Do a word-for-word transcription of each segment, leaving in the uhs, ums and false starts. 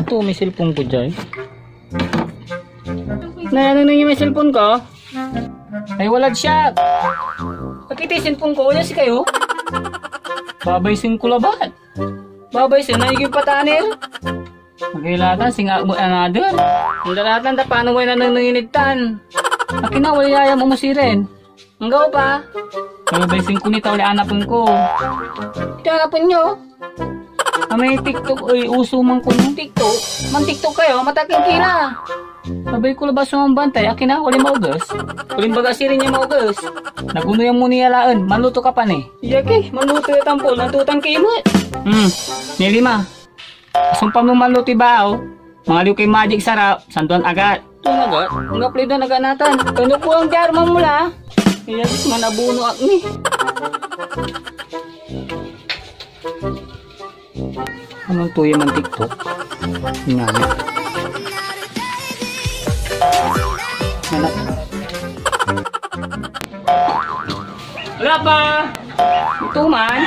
Ito, may cellphone ko dyan. Nayanang ninyo may cellphone ko? Ay, walad shop. Akitay cellphone ko, wala si kayo? Babay singko labat. Babay singko, naging pataner. Magay latan, singa mo another. Ang dalatan, da paano mo nananangin tan? Akin na, wala yaya mo mo siren. Anggaw pa. Babay singko ni tawli anapen ko. Ito anapen nyo? Amay TikTok, ay uso man ko ng TikTok. Man TikTok kayo, matakin kira. Sabay ko labas so mambantay, akin na, wala maugas. Walang baga sirin niya maugas. Nagunoyan mo niya laen, maluto ka pa ni. Iya ki, maluto ya tampol, natutan ki mo. Hmm, may lima. Asumpa mo maluto ibaw, mangaliw kay Magic Sarap, sanduan agat. Ito nagat, ang gaplay doon agat natan. Ano po ang diarman mo la? Iya, manabuno ak ni. Anong tuya man TikTok? Nga. Anak. Wala pa. Ito man.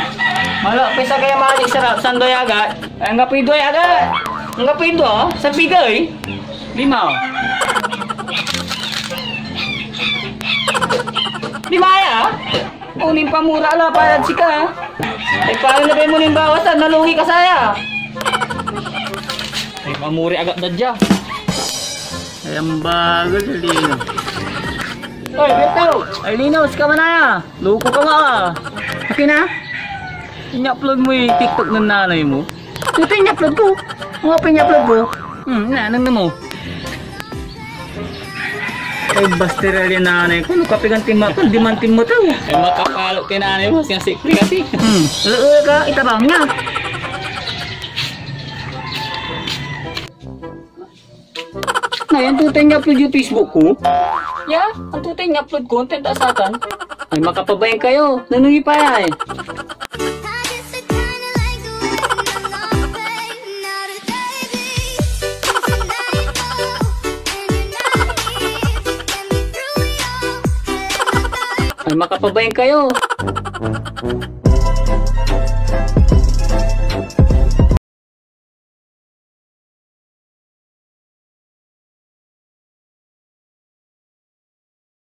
Wala pa isa kaya Magic Sarap. Sanduay agat. Ay, anggapoy duay agat. Anggapoy dua. Sa bigay. Lima. Lima ya? Unin pamura la para sika. Ay, paano na ba mo nin bawasan? Nalugi ka saya. Ay, pamuri agak da dia. Ay, ang bagal, Lino. Oy, Berto! Ay, Lino, sika man aya. Loko ka nga, ah. Okay na? Inya-upload mo yung TikTok ng nanay mo? Ito inya-upload ko. Ano pa inya-upload ko? Hmm, na, ano mo? Ay, basta rin nanay ko. Ano kapigan timakal? Di man timuto. Ay, makapalo kay nanay mo. Siya sikli kasi. Hmm, lalo ka, itabang niya. Na, yan tutay niya upload yung Facebook ko. Ya, ang tutay niya upload content asatan. Ay, makapabayag kayo. Nanungi pa yan eh. Ay, makapabayag kayo.